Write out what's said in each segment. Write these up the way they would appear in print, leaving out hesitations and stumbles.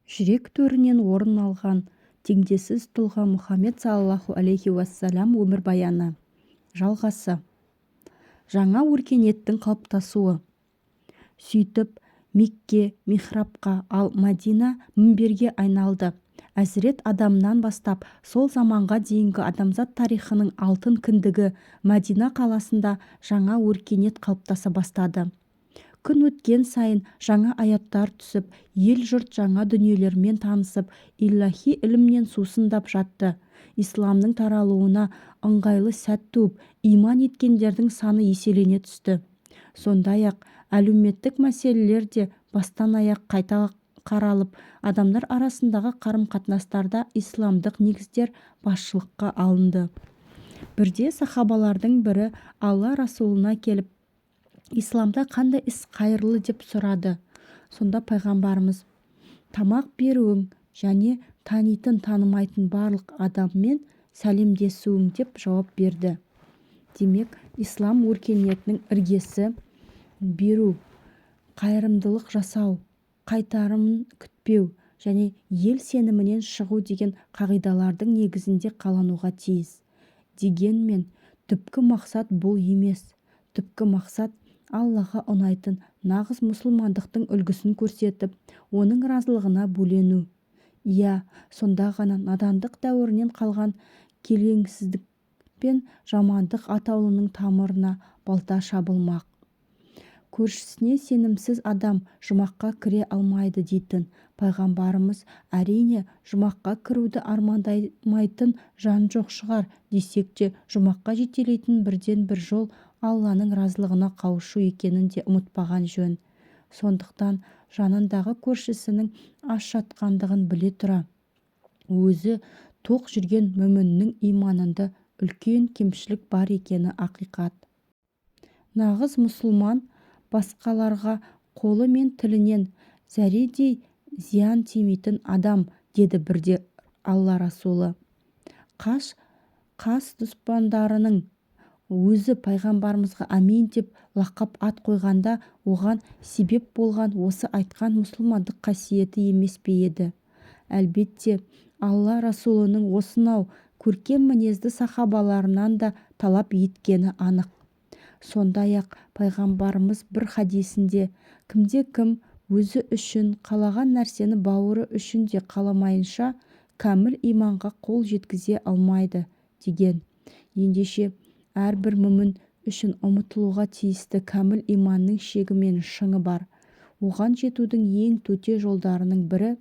Жүрек төрінен орын алған теңдессіз тұлға Мұхаммед саллаллаху алейхи уассалам өмірбаяны. Жалғасы. Жаңа өркениеттің қалыптасуы. Сөйтіп, Мекке михрабқа, ал Мәдина мінберге айналды. Әзірет Адамнан бастап, сол заманға дейінгі адамзат тарихының алтын кіндігі Мәдина қаласында жаңа өркениет қалыптаса бастады. Күн өткен сайын жаңа аяттар түсіп, ел-жұрт жаңа дүниелермен танысып, иллахи ілімнен сусындап жатты. Исламның таралуына ыңғайлы сәт туып, иман еткендердің саны еселене түсті. Сондай-ақ, әлеуметтік мәселелер де бастан-аяқ қайта қаралып, адамдар арасындағы қарым-қатынастарда исламдық негіздер басшылыққа алынды. Бірде сахабалардың бірі Алла Расулына келіп, Исламда қандай іс қайырлы деп сұрады. Сонда пайғамбарымыз: Тамақ беруің және танитын, танымайтын барлық адаммен сәлемдесуің, деп жауап берді. Демек, ислам өркениетінің іргесі беру, қайырымдылық жасау, қайтарымын күтпеу және ел сенімінен шығу деген қағидалардың негізінде қалануға тиіс. Дегенмен, түпкі мақсат бұл емес. Түпкі мақсат Аллаға ұнайтын нағыз мұсылмандықтың үлгісін көрсетіп, оның разылығына бөлену. Иә, сонда ғана надандық дәуірінен қалған келеңсіздік пен жамандық атаулының тамырына балта шабылмақ. Көршісіне сенімсіз адам жұмаққа кіре алмайды дейтін пайғамбарымыз. Әрине, жұмаққа кіруді армандамайтын жан жоқ шығар, десек те, жұмаққа жетелейтін бірден-бір жол Алланың разылығына қауышу екенін де ұмытпаған жөн. Сондықтан жанындағы көршісінің аш жатқандығын біле тұра, өзі тоқ жүрген мүміннің иманында үлкен кемшілік бар екені ақиқат. Нағыз мұсылман басқаларға қолы мен тілінен зәредей зиян тимейтін адам, деді бірде Алла Расулы. Қас дұспандарының өзі пайғамбарымызға Әмин деп лақап ат қойғанда, оған себеп болған осы айтқан мұсылмандық қасиеті емес пе еді? Әлбетте, Алла Расулының осынау көркем мінезді сахабаларынан да талап еткені анық. Сондай-ақ пайғамбарымыз бір хадисінде: Кімде-кім өзі үшін қалаған нәрсені бауыры үшін де қаламайынша, кәміл иманға қол жеткізе алмайды, деген. Ендеше, әрбір мүмін үшін ұмтылуға тиісті кәміл иманның шегі мен шыңы бар. Оған жетудің ең төте жолдарының бірі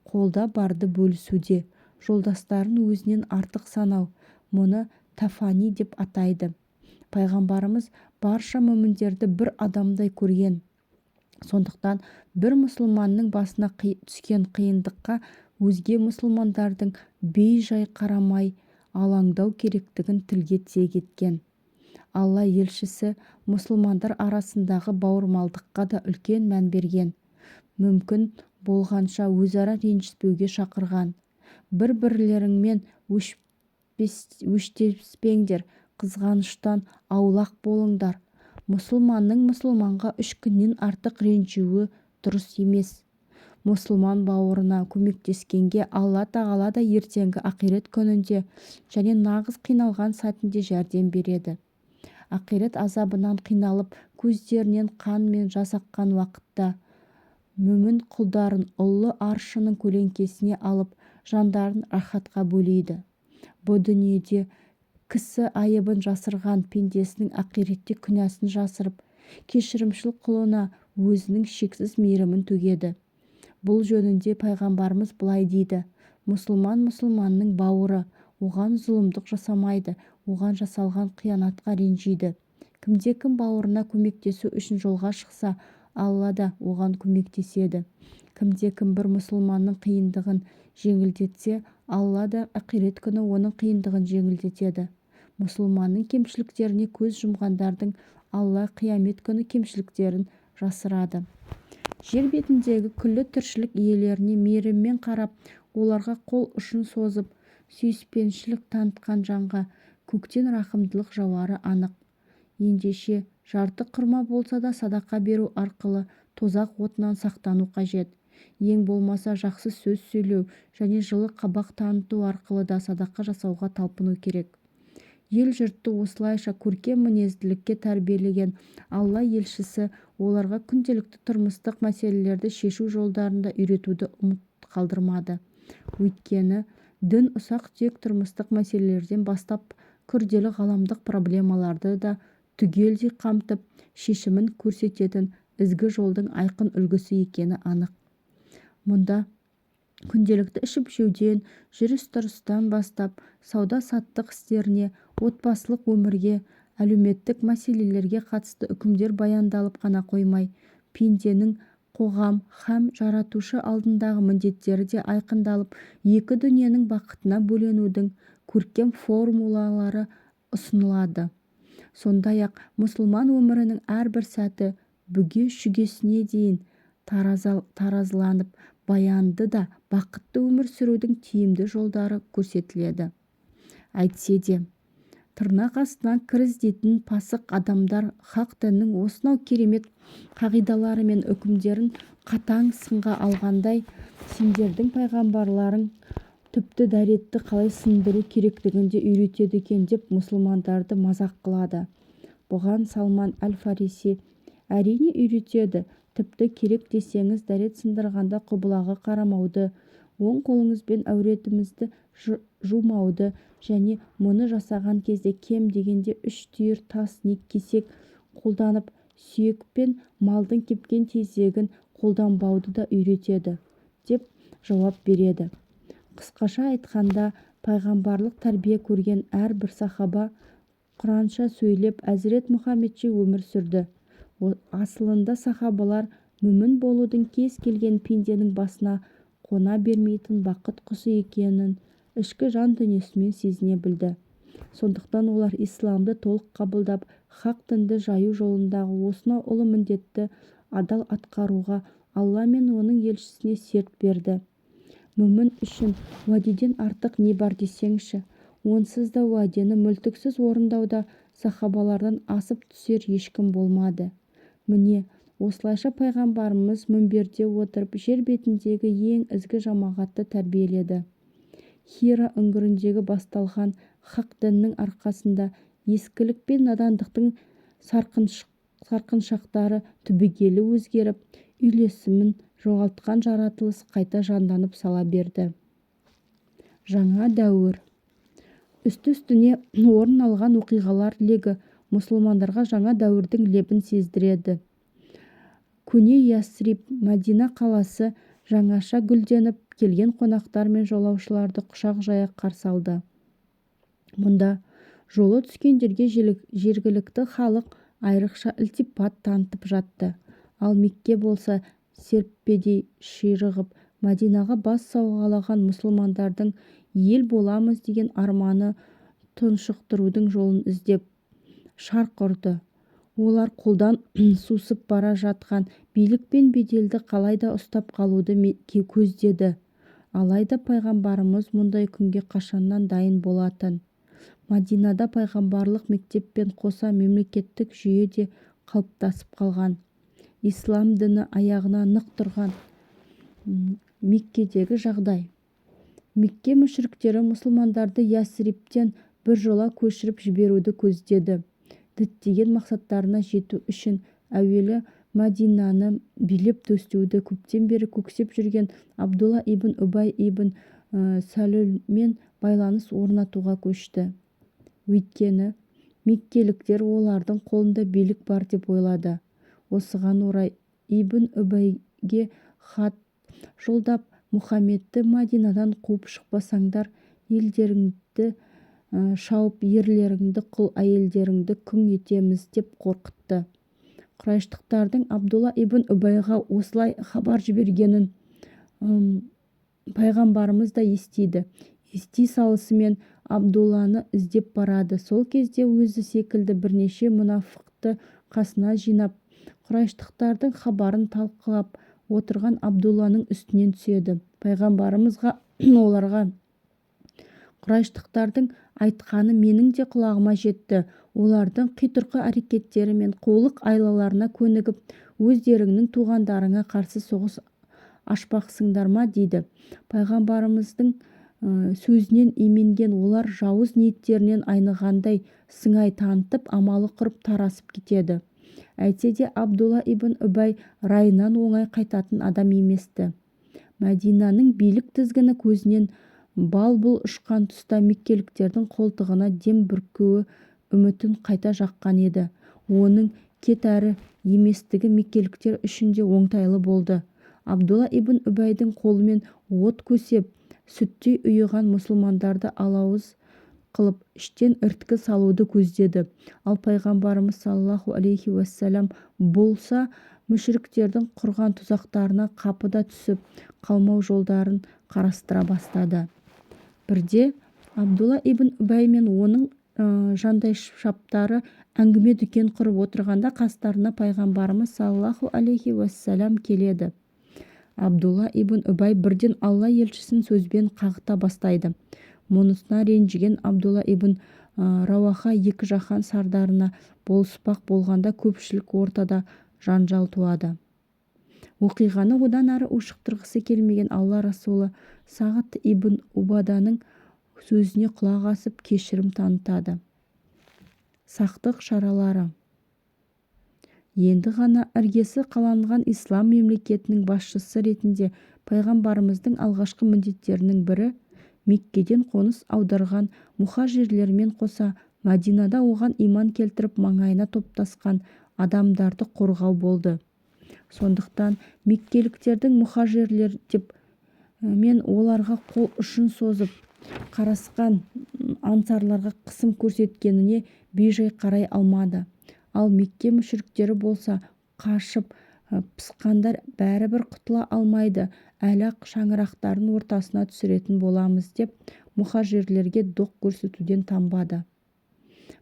қолда барды бөлісуде, жолдастарын өзінен артық санау. Мұны тафани деп атайды. Пайғамбарымыз барша мүміндерді бір адамдай көрген. Сондықтан бір мұсылманның басына түскен қиындыққа өзге мұсылмандардың бей-жай қарамай алаңдау керектігін тілге тиек еткен. Алла елшісі мұсылмандар арасындағы бауырмалдыққа да үлкен мән берген. Мүмкін болғанша өзара ренжіспеуге шақырған. Бір-бірлеріңмен өштеспеңдер, қызғаныштан аулақ болыңдар. Мұсылманның мұсылманға 3 күннен артық ренжуі дұрыс емес. Мұсылман бауырына көмектескенге Алла Тағала да ертеңгі ақирет күнінде және нағыз қиналған сәтінде жәрдем береді. Ақирет азабынан қиналып, көздерінен қан мен жас аққан уақытта мүмін құлдарын ұлы аршының көлеңкесіне алып, жандарын рахатқа бөлейді. Бұ дүниеде кісі айыбын жасырған пендесінің ақиретте күнәсін жасырып, кешірімшіл құлына өзінің шексіз мейірімін төгеді. Бұл жөнінде пайғамбарымыз былай дейді: Мұсылман мұсылманның бауыры, оған зұлымдық жасамайды, оған жасалған қиянатқа ренжиді. Кімде-кім бауырына көмектесу үшін жолға шықса, Алла да оған көмектеседі. Кімде-кім бір мұсылманның қиындығын жеңілдетсе, Алла да ақирет күні оның қиындығын жеңілдетеді. Мұсылманның кемшіліктеріне көз жұмғандардың Алла қиямет күні кемшіліктерін жасырады. Жер бетіндегі күллі тіршілік иелеріне мейіріммен қарап, оларға қол ұшын созып, сүйіспеншілік танытқан жанға көктен рақымдылық жауары анық. Ендеше, жарты құрма болса да садақа беру арқылы тозақ отынан сақтану қажет. Ең болмаса жақсы сөз сөйлеу және жылы қабақ таныту арқылы да садақа жасауға талпыну керек. Ел-жұртты осылайша көркем мінезділікке тәрбиелеген Алла елшісі оларға күнделікті тұрмыстық мәселелерді шешу жолдарын да үйретуді ұмыт қалдырмады. Өйткені дін ұсақ-түйек тұрмыстық мәселелерден бастап күрделі ғаламдық проблемаларды да түгелдей қамтып, шешімін көрсететін ізгі жолдың айқын үлгісі екені анық. Мұнда күнделікті ішіп-жеуден, жүріс-тұрыстан бастап, сауда-саттық істеріне, отбасылық өмірге, әлеуметтік мәселелерге қатысты үкімдер баяндалып қана қоймай, пенденің қоғам һәм Жаратушы алдындағы міндеттері де айқындалып, екі дүниенің бақытына бөленудің көркем формулалары ұсынылады. Сондай-ақ, мұсылман өмірінің әрбір сәті бүге-шүгесіне дейін таразыланып, баянды да бақытты өмір сүрудің тиімді жолдары көрсетіледі. Әйтсе де, тырнақ астынан кір іздейтін пасық адамдар хақ діннің осынау керемет қағидалары мен үкімдерін қатаң сынға алғандай, сендердің пайғамбарларың тіпті дәретті қалай сындыру керектігін де үйретеді екен деп мұсылмандарды мазақ қылады. Бұған Салман әл-Фариси: Әрине үйретеді, тіпті керек десеңіз дәрет сындырғанда құбылаға қарамауды, оң қолыңызбен әуретімізді жумауды және мұны жасаған кезде кем дегенде үш түйір тас не кесек қолданып, сүйек пен малдың кепкен тезегін қолданбауды да үйретеді, деп жауап береді. Қысқаша айтқанда, пайғамбарлық тәрбие көрген әрбір сахаба құранша сөйлеп, әзірет Мұхаммедше өмір сүрді. Асылында сахабалар мүмін болудың кез келген пенденің басына қона бермейтін бақыт құсы екенін ішкі жан дүниесімен сезіне білді. Сондықтан олар исламды толық қабылдап, хақ дінді жаю жолындағы осынау ұлы міндетті адал атқаруға Алла мен оның елшісіне серт берді. Мүмін үшін уәдеден артық не бар десеңші? Онсыз да уәдені мүлтіксіз орындауда сахабалардан асып түсер ешкім болмады. Міне, осылайша пайғамбарымыз мінберде отырып, жер бетіндегі ең ізгі жамағатты тәрбиеледі. Хира үңгірінде басталған хақ діннің арқасында ескілік пен надандықтың сарқыншақтары түбегейлі өзгеріп, үйлесімін жоғалтқан жаратылыс қайта жанданып сала берді. Жаңа дәуір. Үсті-үстіне орын алған оқиғалар легі мұсылмандарға жаңа дәуірдің лебін сездіреді. Көне Ясриб, Мәдина қаласы жаңаша гүлденіп, келген қонақтар мен жолаушыларды құшақ жая қарсы алды. Мұнда жолы түскендерге жергілікті халық айрықша ілтипат танытып жатты. Ал Мекке болса серппедей ширығып, Мәдинаға бас сауғалаған мұсылмандардың ел боламыз деген арманын тұншықтырудың жолын іздеп, шарқ ұрды. Олар қолдан сусып бара жатқан билік пен беделді қалайда ұстап қалуды көздеді. Алайда пайғамбарымыз мұндай күнге қашаннан дайын болатын. Мәдинада пайғамбарлық мектеппен қоса мемлекеттік жүйе де қалыптасып қалған. Ислам діні аяғына нық тұрған. Меккедегі жағдай. Мекке мүшриктері мұсылмандарды Ясрибтен біржола көшіріп жіберуді көздеді. Діттеген мақсаттарына жету үшін әуелі Мәдинаны билеп-төстеуді көптен бері көксеп жүрген Абдулла ибн Убай ибн Сәлүлмен байланыс орнатуға көшті. Өйткені меккеліктер олардың қолында билік бар деп ойлады. Осыған орай ибн Убайге хат жолдап, Мұхаммедті Мәдинадан қуып шықпасаңдар, елдеріңді шауып, ерлеріңді құл, әйелдеріңді күң етеміз деп қорқытты. Құрайыштықтардың Абдулла ибн Убайға осылай хабар жібергенін пайғамбарымыз да естиді. Ести салысымен Абдулланы іздеп барады. Сол кезде өзі секілді бірнеше мұнафықты қасына жинап, құрайыштықтардың хабарын талқылап отырған Абдулланың үстінен түседі. Пайғамбарымызға оларға: Құрайыштықтардың айтқаны менің де құлағыма жетті. Олардың қитұрқы әрекеттері мен қулық айлаларына көнігіп, өздеріңнің туғандарыңа қарсы соғыс Ашпақсыңдар ма?» дейді. Пайғамбарымыздың сөзінен именген олар жауыз ниеттерінен айнығандай сыңай танытып, амалы құрып тарасып кетеді. Әйтсе де Абдулла ибн Үбай райынан оңай қайтатын адам емес-ті. Мәдинаның билік тізгіні көзінен бал-бұл ұшқан тұста меккеліктердің қолтығына дем бүркуі үмітін қайта жаққан еді. Оның кет әрі еместігі меккеліктер үшін де оңтайлы болды. Абдулла ибн Үбайдың қолымен от көсеп, сүттей ұйыған мұсылмандарды алауыз қылып, іштен іріткі салуды көздеді. Ал Пайғамбарымыз саллаллаху алейхи уассалам болса, мүшіріктердің құрған тұзақтарына қапыда түсіп қалмау жолдарын қарастыра бастады. Бірде Абдулла ибн Үбай мен оның жандайшаптары әңгіме-дүкен құрып отырғанда қастарына Пайғамбарымыз саллаллаху алейхи уассалам келеді. Абдулла ибн Үбай бірден Алла елшісін сөзбен қағыта бастайды. Мұнысына ренжіген Абдулла ибн Рауаха екі жаһан сардарына болыспақ болғанда көпшілік ортада жанжал туады. Оқиғаны одан ары ушықтырғысы келмеген Алла Расулы Сағд ибн Убаданың сөзіне құлақ асып, кешірім танытады. Сақтық шаралары. Енді ғана іргесі қаланған ислам мемлекетінің басшысы ретінде Пайғамбарымыздың алғашқы міндеттерінің бірі Меккеден қоныс аударған мұхажирлермен қоса Мәдинада оған иман келтіріп, маңайына топтасқан адамдарды қорғау болды. Сондықтан меккеліктердің мұхажирлер деп мен оларға қол ұшын созып қарасқан ансарларға қысым көрсеткеніне бейжай қарай алмады. Ал Мекке мүшіріктері болса, қашып пысқандар бәрібір құтыла алмайды, әлі-ақ шаңырақтарын ортасына түсіретін боламыз деп мұхажирлерге доқ көрсетуден танбады.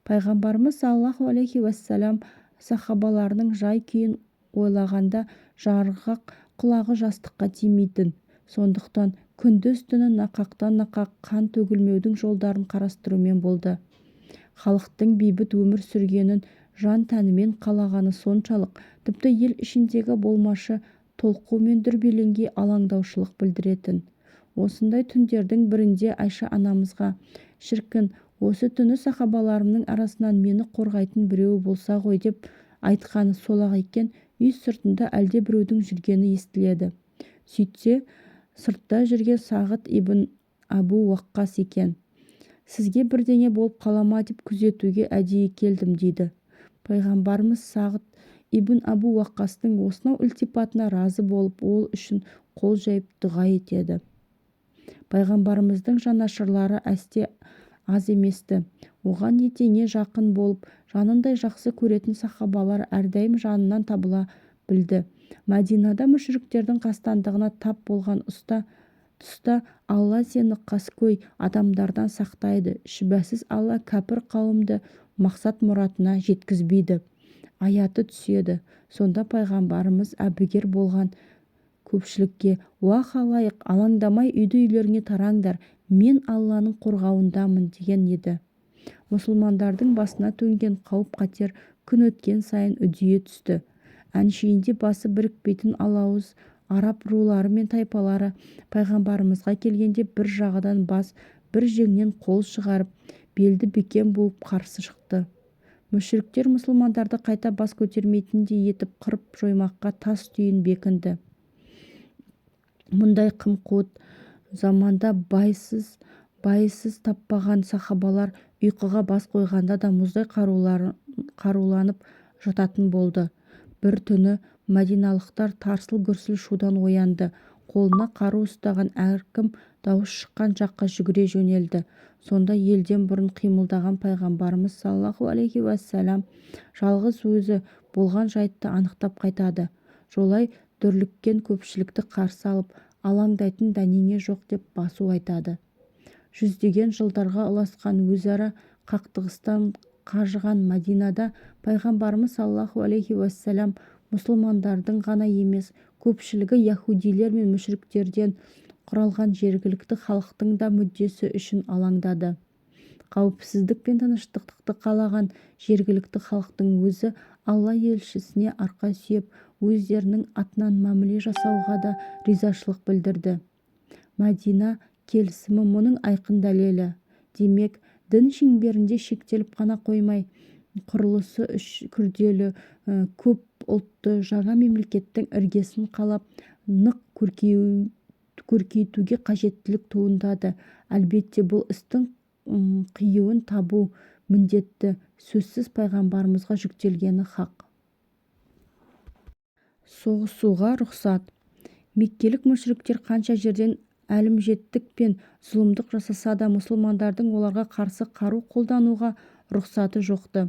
Пайғамбарымыз саллаллаху алейхи уассалам сахабаларының жай-күйін ойлағанда жарғақ құлағы жастыққа тимейтін. Сондықтан күндіз-түні нақақтан-нақақ қан төгілмеудің жолдарын қарастырумен болды. Халықтың бейбіт өмір сүргенін жан-тәнімен қалағаны соншалық, тіпті ел ішіндегі болмашы толқу мен дүрбелеңге алаңдаушылық білдіретін. Осындай түндердің бірінде Айша анамызға: «Шіркін, осы түні сахабаларымның арасынан мені қорғайтын біреуі болса ғой», деп айтқаны сол-ақ екен, үй сыртында әлдебіреудің жүргені естіледі. Сөйтсе, сыртта жүрген Сағд ибн Абу Уаққас екен. «Сізге бірдеңе болып қала ма деп күзетуге әдейі келдім», дейді. Пайғамбарымыз Сағд ибн Абу Уаққастың осынау ілтипатына разы болып, ол үшін қол жайып дұға етеді. Пайғамбарымыздың жанашырлары әсте аз емес-ті. Оған етене жақын болып, жанындай жақсы көретін сахабалар әрдайым жанынан табыла білді. Мәдинада мүшіріктердің қастандығына тап болған тұста «Алла сені қаскөй адамдардан сақтайды, шүбәсіз, Алла кәпір қауымды мақсат-мұратына жеткізбейді» аяты түседі. Сонда Пайғамбарымыз әбігер болған көпшілікке: «Уа халайық, алаңдамай үйді-үйлеріңе тараңдар, мен Алланың қорғауындамын», деген еді. Мұсылмандардың басына төнген қауіп-қатер күн өткен сайын үдейе түсті. Әншейінде басы бірікпейтін алауыз араб рулары мен тайпалары Пайғамбарымызға келгенде бір жағадан бас, бір жеңнен қол шығарып, белді бекем буып қарсы шықты. Мүшіріктер мұсылмандарды қайта бас көтермейтіндей етіп қырып-жоймаққа тас түйін бекінді. Мұндай қым-қуыт заманда байыз таппаған сахабалар ұйқыға бас қойғанда да мұздай қаруланып жататын болды. Бір түні мәдиналықтар тарсыл-гүрсіл шудан оянды. Қолына қару ұстаған әркім дауыс шыққан жаққа жүгіре жөнелді. Сонда елден бұрын қимылдаған Пайғамбарымыз саллаллаху алейхи уассалам жалғыз өзі болған жайтты анықтап қайтады. Жолай дүрліккен көпшілікті қарсы алып, алаңдайтын дәнеңе жоқ деп басу айтады. Жүздеген жылдарға ұласқан өзара қақтығыстан қажыған Мәдинада Пайғамбарымыз саллаллаху алейхи уассалам мұсылмандардың ғана емес, көпшілігі яһудилер мен мүшіріктерден құралған жергілікті халықтың да мүддесі үшін алаңдады. Қауіпсіздік пен тыныштықты қалаған жергілікті халықтың өзі Алла елшісіне арқа сүйеп, өздерінің атынан мәміле жасауға да ризашылық білдірді. Мәдина келісімі мұның айқын дәлелі. Демек, дін шеңберінде шектеліп қана қоймай, құрылысы күрделі, көп ұлтты жаңа мемлекеттің іргесін қалап, нық көркейтуге қажеттілік туындады. Әлбетте, бұл істің қиюын табу міндеті сөзсіз пайғамбарымызға жүктелгені хақ. Соғысуға рұқсат. Меккелік мүшриктер қанша жерден әлімжеттік пен зұлымдық жасаса да, мұсылмандардың оларға қарсы қару қолдануға рұқсаты жоқ-ты.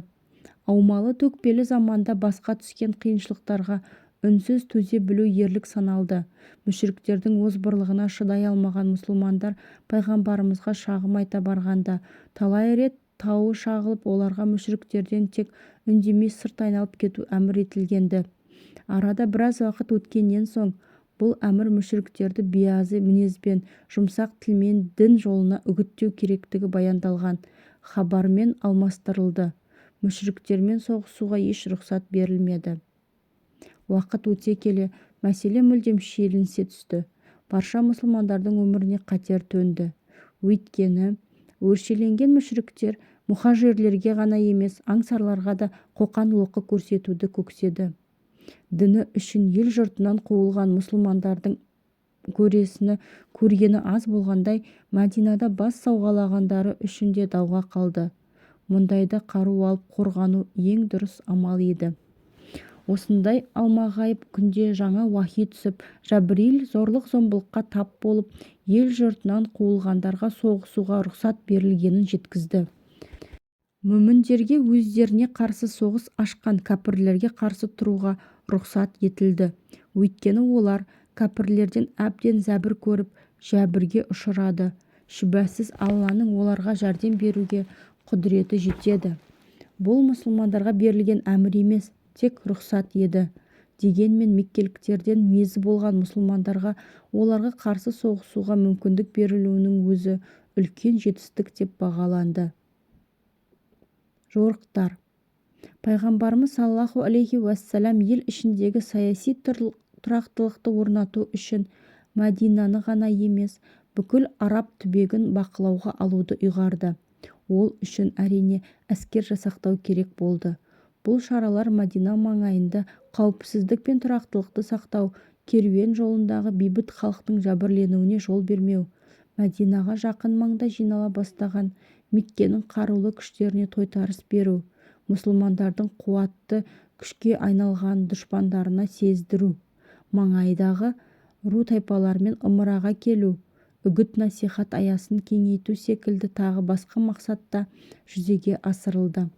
Аумалы-төкпелі заманда басқа түскен қиыншылықтарға үнсіз төзе білу ерлік саналды. Мүшриктердің озбырлығына шыдай алмаған мұсылмандар пайғамбарымызға шағым айта барғанда, талай рет тауы шағылып, оларға мүшриктерден тек үндемей сырт айналып кету әмір етілген-ді. Арада біраз уақыт өткеннен соң, бұл әмір мүшриктерді биязы мінезбен, жұмсақ тілмен дін жолына үгіттеу керектігі баяндалған хабармен алмастырылды. Мүшриктермен соғысуға еш рұқсат берілмеді. Уақыт өте келе мәселе мүлдем шиеленісе түсті. Барша мұсылмандардың өміріне қатер төнді. Өйткені өршеленген мүшриктер мұхажирлерге ғана емес, аңсарларға да қоқан-лоқы көрсетуді көкседі. Діні үшін ел-жұртынан қуылған мұсылмандардың көресіні көргені аз болғандай, Мәдинада бас сауғалағандары үшін де дауға қалды. Мұндайда қару алып қорғану ең дұрыс амал еді. Осындай алмағайып күнде жаңа уахи түсіп, Жәбірейіл зорлық-зомбылыққа тап болып, ел-жұртынан қуылғандарға соғысуға рұқсат берілгенін жеткізді. Мүміндерге өздеріне қарсы соғыс ашқан кәпірлерге қарсы тұруға рұқсат етілді. Өйткені олар кәпірлерден әбден зәбір көріп, жәбірге ұшырады. Шүбәсіз, Алланың оларға жәрдем беруге құдіреті жетеді. Бұл мұсылмандарға берілген әмір емес, тек рұқсат еді. Дегенмен меккеліктерден мезі болған мұсылмандарға оларға қарсы соғысуға мүмкіндік берілуінің өзі үлкен жетістік деп бағаланды. Жорықтар. Пайғамбарымыз саллаллаху алейхи уассалам ел ішіндегі саяси тұрақтылықты орнату үшін Мәдинаны ғана емес, бүкіл араб түбегін бақылауға алуды ұйғарды. Ол үшін, әрине, әскер жасақтау керек болды. Бұл шаралар Мәдина маңайында қауіпсіздік пен тұрақтылықты сақтау, керуен жолындағы бейбіт халықтың жәбірленуіне жол бермеу, Мәдинаға жақын маңда жинала бастаған Меккенің қарулы күштеріне тойтарыс беру, мұсылмандардың қуатты күшке айналғанын дұшпандарына сездіру, маңайдағы ру-тайпалармен ымыраға келу, үгіт-насихат аясын кеңейту секілді тағы басқа мақсатта жүзеге асырылды.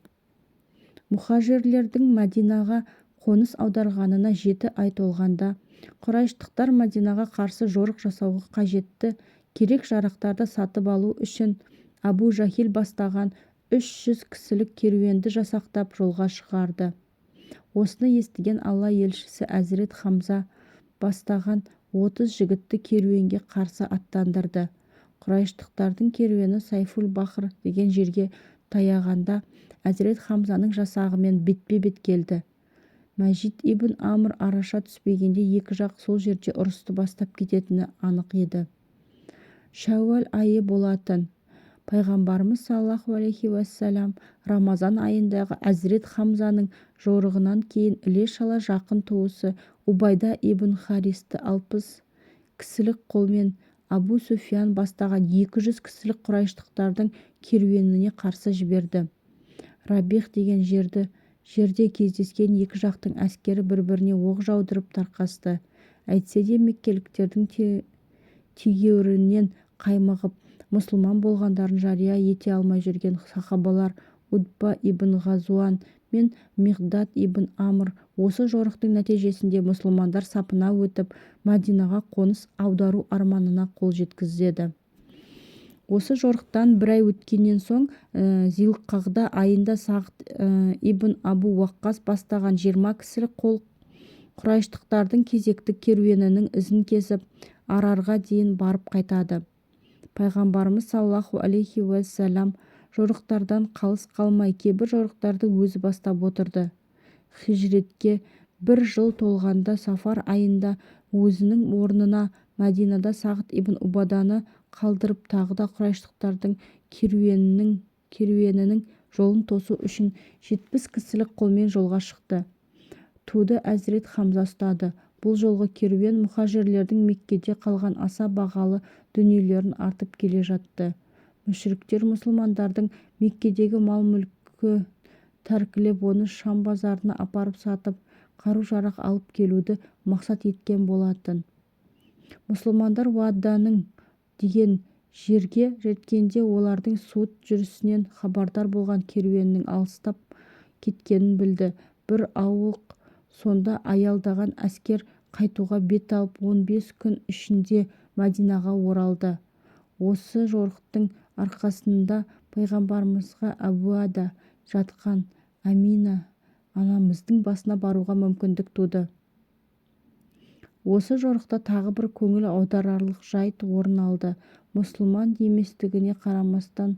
Мұхажирлердің Мәдинаға қоныс аударғанына 7 ай толғанда, құрайыштықтар Мәдинаға қарсы жорық жасауға қажетті керек-жарақтарды сатып алу үшін Абу Жахил бастаған 300 кісілік керуенді жасақтап жолға шығарды. Осыны естіген Алла елшісі Әзірет Хамза бастаған 30 жігітті керуенге қарсы аттандырды. Құрайыштықтардың керуені Сайфул-Бахр деген жерге таяғанда Әзірет Хамзаның жасағымен бетпе-бет келді. Мәжид ибн Амр араша түспегенде екі жақ сол жерде ұрысты бастап кететіні анық еді. Шәууәл айы болатын. Пайғамбарымыз саллаллаху алейхи уассалам Рамазан айындағы Әзірет Хамзаның жорығынан кейін іле-шала жақын туысы Убайда ибн Харисті 60 кісілік қолмен Абу Суфиян бастаған 200 кісілік құрайыштықтардың керуеніне қарсы жіберді. Рабиғ деген жерде кездескен екі жақтың әскері бір-біріне оқ жаудырып тарқасты. Әйтсе де меккеліктердің тегеурінінен қаймығып, мұсылман болғандарын жария ете алмай жүрген сахабалар Утба ибн Ғазуан мен Миғдад ибн Амр осы жорықтың нәтижесінде мұсылмандар сапына өтіп, Мәдинаға қоныс аудару арманына қол жеткізеді. Осы жорықтан бір ай өткеннен соң Зилқағда айында Сағд ибн Абу Уаққас бастаған 20 кісілік қол құрайыштықтардың кезекті керуенінің ізін кесіп, Арарға дейін барып қайтады. Пайғамбарымыз саллаллаху алейхи уассалам жорықтардан қалыс қалмай, кейбір жорықтарды өзі бастап отырды. Хижретке Бір жыл толғанда сафар айында өзінің орнына Мәдинада Сағд ибн Убаданы қалдырып, тағы да құрайыштықтардың керуенінің жолын тосу үшін 70 кісілік қолмен жолға шықты. Туды Әзірет Хамза ұстады. Бұл жолғы керуен мұхажирлердің Меккеде қалған аса бағалы дүниелерін артып келе жатты. Мүшриктер мұсылмандардың Меккедегі мал-мүлкін тәркілеп, оны Шам базарына апарып сатып, қару-жарақ алып келуді мақсат еткен болатын. Мұсылмандар Уадданың деген жерге жеткенде олардың суыт жүрісінен хабардар болған керуеннің алыстап кеткенін білді. Бір ауық сонда аялдаған әскер қайтуға бет алып, 15 күн ішінде Мәдинаға оралды. Осы жорықтың арқасында Пайғамбарымызға Әбуада жатқан Әмина анамыздың басына баруға мүмкіндік туды. Осы жорықта тағы бір көңіл аударарлық жайт орын алды. Мұсылман еместігіне қарамастан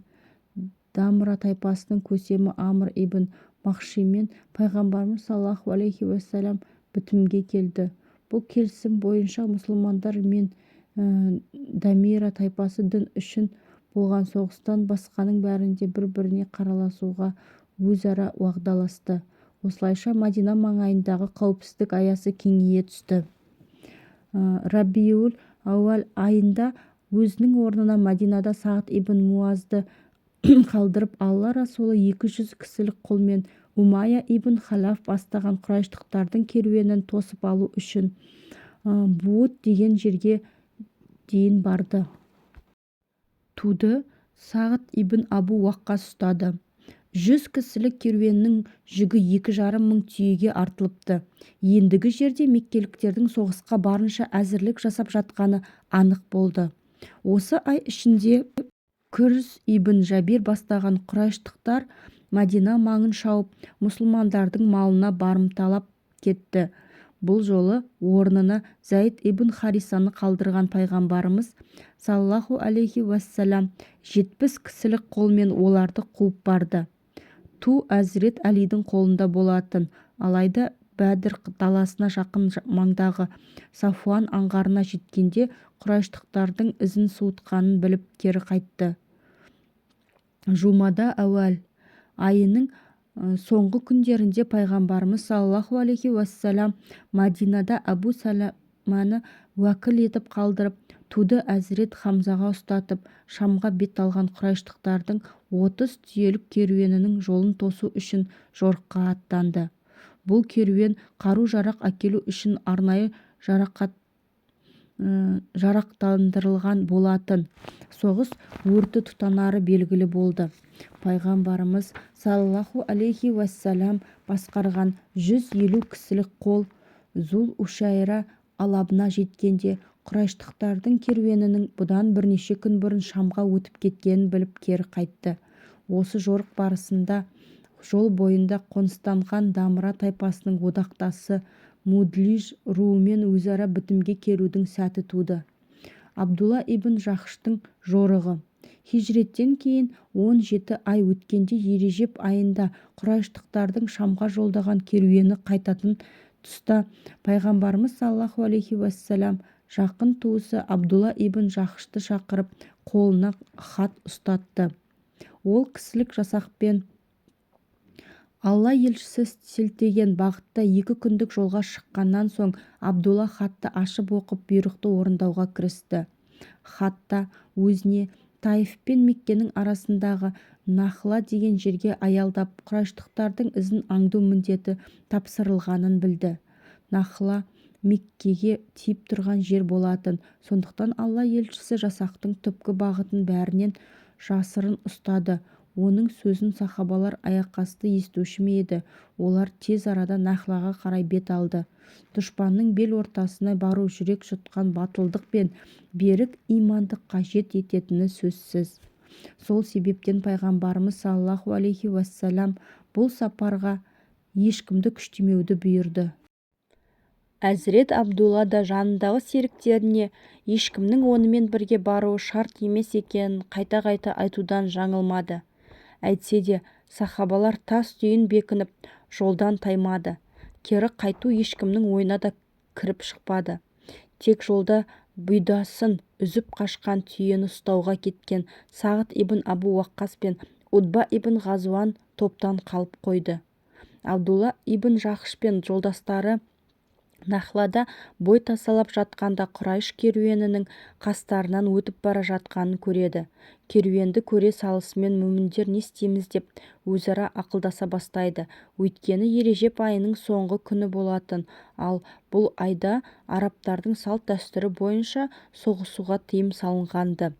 Дамра тайпасының көсемі Амр ибн Махшимен Пайғамбарымыз саллаллаху алейхи уассалам бітімге келді. Бұл келісім бойынша мұсылмандар мен Дамира тайпасы дін үшін болған соғыстан басқаның бәрінде бір-біріне қараласуға өзара уағдаласты. Осылайша Мадина маңайындағы қауіпсіздік аясы кеңейе түсті. Рабиул әуәл айында өзінің орнына Мәдинада Сағд ибн Муазды қалдырып, Алла Расулы 200 кісілік қолмен Умайя ибн Халаф бастаған құрайыштықтардың керуенін тосып алу үшін Буут деген жерге дейін барды. Туды Сағд ибн Абу Уаққас ұстады. 100 кісілік керуеннің жүгі 2,5 мың түйеге артылыпты. Ендігі жерде меккеліктердің соғысқа барынша әзірлік жасап жатқаны анық болды. Осы ай ішінде Күрз ибн Жабир бастаған құрайыштықтар Мәдина маңын шауып, мұсылмандардың малына барымталап кетті. Бұл жолы орнына Зайд ибн Харисаны қалдырған Пайғамбарымыз саллаллаху алейхи уассалам 70 кісілік қолмен оларды қуып барды. Ту Әзірет Әлидің қолында болатын. Алайда Бәдір даласына жақын маңдағы Сафуан аңғарына жеткенде құрайыштықтардың ізін суытқанын біліп, кері қайтты. Жумада әуәл айының соңғы күндерінде Пайғамбарымыз саллаллаху алейхи уассалам Мадинада Әбу Сәламаны уәкіл етіп қалдырып, туды Әзірет Хамзаға ұстатып, Шамға бет алған құрайыштықтардың 30 түйелік керуенінің жолын тосу үшін жорыққа аттанды. Бұл керуен қару-жарақ әкелу үшін арнайы жарақтандырылған болатын. Соғыс өрті тұтанары белгілі болды. Пайғамбарымыз саллаллаху алейхи уассалам басқарған 150 кісілік қол Зул-Ушайра алабына жеткенде құрайыштықтардың керуенінің бұдан бірнеше күн бұрын Шамға өтіп кеткенін біліп, кері қайтты. Осы жорық барысында жол бойында қоныстанған Дамра тайпасының одақтасы Мудлиж руымен өзара бітімге келудің сәті туды. Абдулла ибн Жахштың жорығы. Хижреттен кейін 17 ай өткенде ережеп айында құрайыштықтардың Шамға жолдаған керуені қайтатын тұста Пайғамбарымыз саллаллаху алейхи уассалам жақын туысы Абдулла ибн Жахшты шақырып, қолына хат ұстатты. Ол кісілік жасақпен Алла елшісі сілтеген бағытта 2 күндік жолға шыққаннан соң Абдулла хатты ашып оқып, бұйрықты орындауға кірісті. Хатта өзіне Таиф пен Меккенің арасындағы Нахла деген жерге аялдап, құрайыштықтардың ізін аңду міндеті тапсырылғанын білді. Нахла Меккеге тиіп тұрған жер болатын. Сондықтан Алла елшісі жасақтың түпкі бағытын бәрінен жасырын ұстады. Оның сөзін сахабалар аяқасты естуші ме еді, олар тез арада Нахлаға қарай бет алды. Дұшпанның бел ортасына бару жүрек жұтқан батылдық пен берік иманды қажет ететіні сөзсіз. Сол себептен Пайғамбарымыз саллаллаху алейхи уассалам бұл сапарға ешкімді күштемеуді бұйырды. Әзірет Абдулла да жанындағы серіктеріне ешкімнің онымен бірге баруы шарт емес екенін қайта-қайта айтудан жаңылмады. Әйтсе де сахабалар тас түйін бекініп, жолдан таймады. Кері қайту ешкімнің ойына да кіріп шықпады. Тек жолда бұйдасын үзіп қашқан түйені ұстауға кеткен Сағд ибн Абу Уаққас пен Утба ибн Ғазуан топтан қалып қойды. Абдулла ибн Жахш пен жолдастары Нахлада бой тасалап жатқанда Құрайш керуенінің қастарынан өтіп бара жатқанын көреді. Керуенді көре салысымен мүміндер не істейміз деп өзара ақылдаса бастайды. Өйткені ережеп айының соңғы күні болатын, ал бұл айда арабтардың салт-дәстүрі бойынша соғысуға тыйым салынған-ды.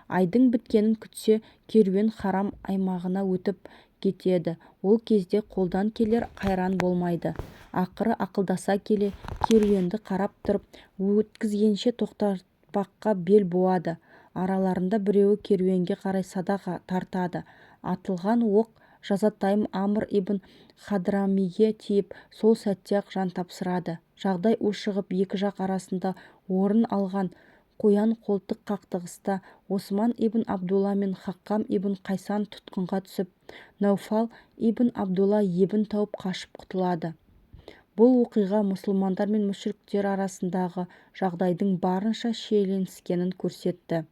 Айдың біткенін күтсе, керуен харам аймағына өтіп кетеді, ол кезде қолдан келер қайран болмайды. Ақыры ақылдаса келе, керуенді қарап тұрып, өткізгенше тоқтатпаққа бел буады. Араларында біреуі керуенге қарай садақ тартады. Атылған оқ жазатайым Амр ибн Хадрамиге тиіп, сол сәтте-ақ жан тапсырады. Жағдай ушығып, екі жақ арасында орын алған қоян-қолтық қақтығыста Осман ибн Абдулла мен Хақам ибн Қайсан тұтқынға түсіп, Нәуфал ибн Абдулла ебін тауып қашып құтылады. Бұл оқиға мұсылмандар мен мүшриктер арасындағы жағдайдың барынша шиеленіскенін көрсетті.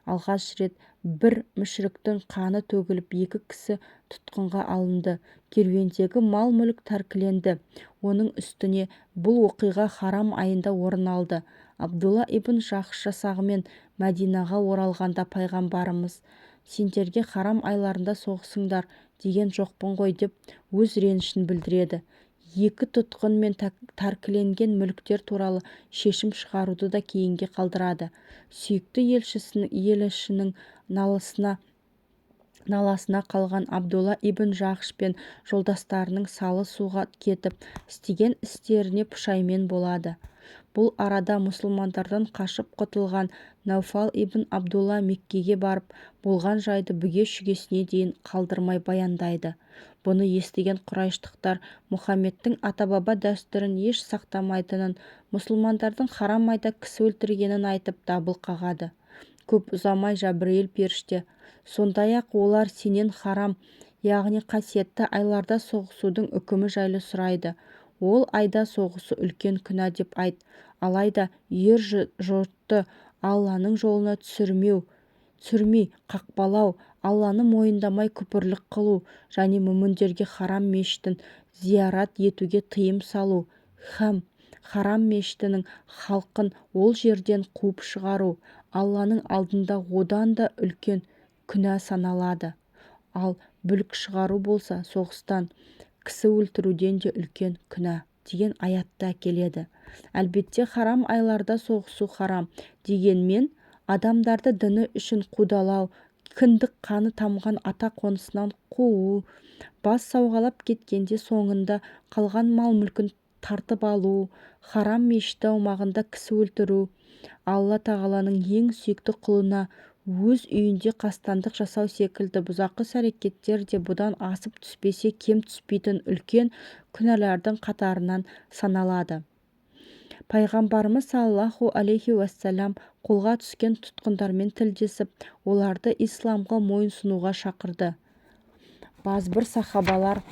Алғаш рет бір мүшриктің қаны төгіліп, екі кісі тұтқынға алынды, керуендегі мал-мүлік тәркіленді. Оның үстіне бұл оқиға харам айында орын алды. Абдулла ибн Жахш жасағымен Мәдинаға оралғанда пайғамбарымыз: «Сендерге харам айларында соғысыңдар деген жоқпын ғой», – деп өз ренішін білдіреді. Екі тұтқын мен тәркіленген мүліктер туралы шешім шығаруды да кейінге қалдырады. Сүйікті елшісінің наласына қалған Абдулла ибн Жахш пен жолдастарының салы суға кетіп, істеген істеріне пұшайман болады. Бұл арада мұсылмандардан қашып құтылған Нәуфал ибн Абдулла Меккеге барып, болған жайды бүге-шүгесіне дейін қалдырмай баяндайды. Бұны естіген құрайыштықтар Мұхаммедтің ата-баба дәстүрін еш сақтамайтынын, мұсылмандардың харам айда кісі өлтіргенін айтып дабыл қағады. Көп ұзамай Жәбірейіл періште: «Сондай-ақ олар сенен харам, яғни қасиетті айларда соғысудың үкімі жайлы сұрайды. Ол айда соғысу үлкен күнә деп айт. Алайда ер жұртты Алланың жолына түсірмей қақпалау, Алланы мойындамай күпірлік қылу және мүміндерге харам мешітін зиярат етуге тыйым салу һәм харам мешітінің халқын ол жерден қуып шығару Алланың алдында одан да үлкен күнә саналады. Ал бүлік шығару болса, соғыстан, кісі өлтіруден де үлкен күнә», – деген аятты әкеледі. Әлбетте, харам айларда соғысу харам. Дегенмен, адамдарды діні үшін қудалау, кіндік қаны тамған ата қонысынан қуу, бас сауғалап кеткенде соңында қалған мал-мүлкін тартып алу, харам мешіті аумағында кісі өлтіру, Алла тағаланың ең сүйікті құлына өз үйінде қастандық жасау секілді бұзақы іс-әрекеттер де бұдан асып түспесе, кем түспейтін үлкен күнәлардың қатарынан саналады. Пайғамбарымыз саллаллаху алейхи уассалам қолға түскен тұтқындармен тілдесіп, оларды исламға мойынсұнуға шақырды. Базбір сахабалар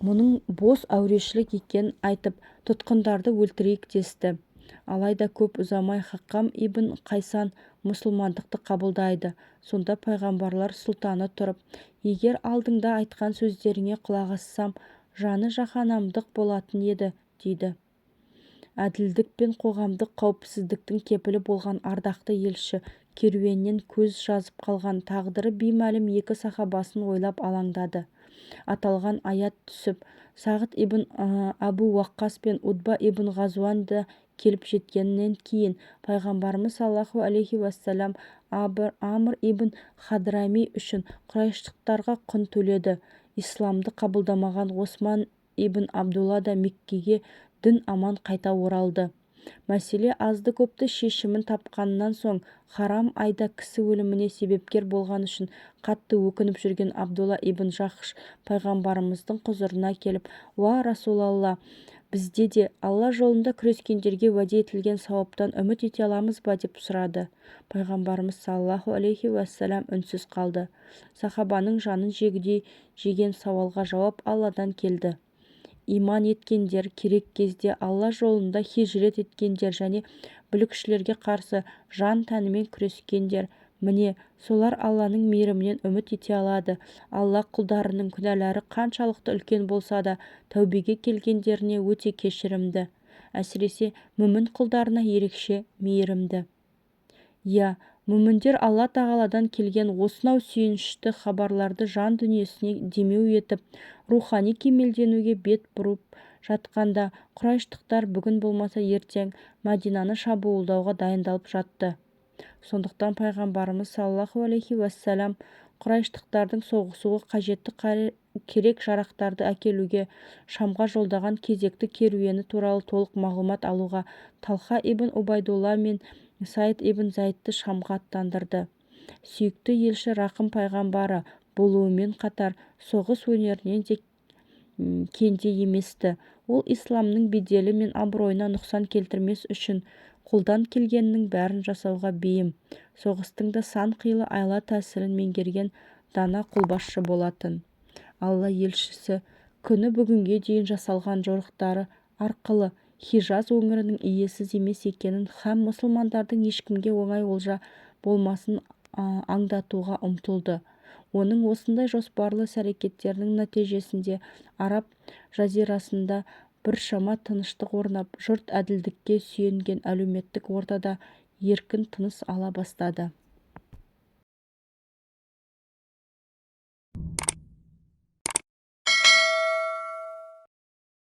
мұның бос әурешілік екенін айтып, тұтқындарды өлтірейік десті. Алайда көп ұзамай Хақам ибн Қайсан мұсылмандықты қабылдайды. Сонда пайғамбарлар сұлтаны тұрып: «Егер алдыңда айтқан сөздеріңе құлақ ассам, жаны жаһаннамдық болатын еді», – дейді. Әділдік пен қоғамдық қауіпсіздіктің кепілі болған ардақты елші керуеннен көз жазып қалған тағдыры беймәлім екі сахабасын ойлап алаңдады. Аталған аят түсіп, Сағд ибн Әбу Уаққас пен Утба ибн Ғазуан да келіп жеткеннен кейін пайғамбарымыз саллаллаху алейхи уассалам Амр ибн Хадрами үшін құрайыштықтарға құн төледі. Исламды қабылдамаған Осман ибн Абдулла да Меккеге дін аман қайта оралды. Мәселе азды-көпті шешімін тапқаннан соң харам айда кісі өліміне себепкер болғаны үшін қатты өкініп жүрген Абдулла ибн Жахш пайғамбарымыздың құзырына келіп: «Уа Расулалла, бізде де Алла жолында күрескендерге уәде етілген сауаптан үміт ете аламыз ба?» – деп сұрады. Пайғамбарымыз саллаллаху алейхи уассалам үнсіз қалды. Сахабаның жанын жегідей жеген сауалға жауап Алладан келді. Иман еткендер, керек кезде Алла жолында хижрет еткендер және бүлікшілерге қарсы жан-тәнімен күрескендер, міне, солар Алланың мейірімінен үміт ете алады. Алла құлдарының күнәлары қаншалықты үлкен болса да, тәубеге келгендеріне өте кешірімді. Әсіресе, мүмін құлдарына ерекше мейірімді. Иә, мүміндер Алла тағаладан келген осынау сүйінішті хабарларды жан дүниесіне демеу етіп, рухани кемелденуге бет бұрып жатқанда, құрайыштықтар бүгін болмаса ертең Мәдинаны шабуылдауға дайындалып жатты. Сондықтан Пайғамбарымыз саллаллаху алейхи уассалам құрайыштықтардың соғысуға қажетті керек-жарақтарды әкелуге Шамға жолдаған кезекті керуені туралы толық мағлұмат алуға Талха ибн Убайдулла мен Сайд ибн Зайдты Шамға аттандырды. Сүйікті елші рақым пайғамбары болуымен қатар, соғыс өнерінен де кенде емес-ті. Ол исламның беделі мен абыройына нұқсан келтірмес үшін қолдан келгеннің бәрін жасауға бейім, соғыстың да сан қилы айла-тәсілін меңгерген дана қолбасшы болатын. Алла елшісі күні бүгінге дейін жасалған жорықтары арқылы Хижаз өңірінің иесіз емес екенін һәм мұсылмандардың ешкімге оңай олжа болмасын аңдатуға ұмтылды. Оның осындай жоспарлы іс-әрекеттерінің нәтижесінде Араб жазирасында біршама тыныштық орнап, жұрт әділдікке сүйенген әлеуметтік ортада еркін тыныс ала бастады.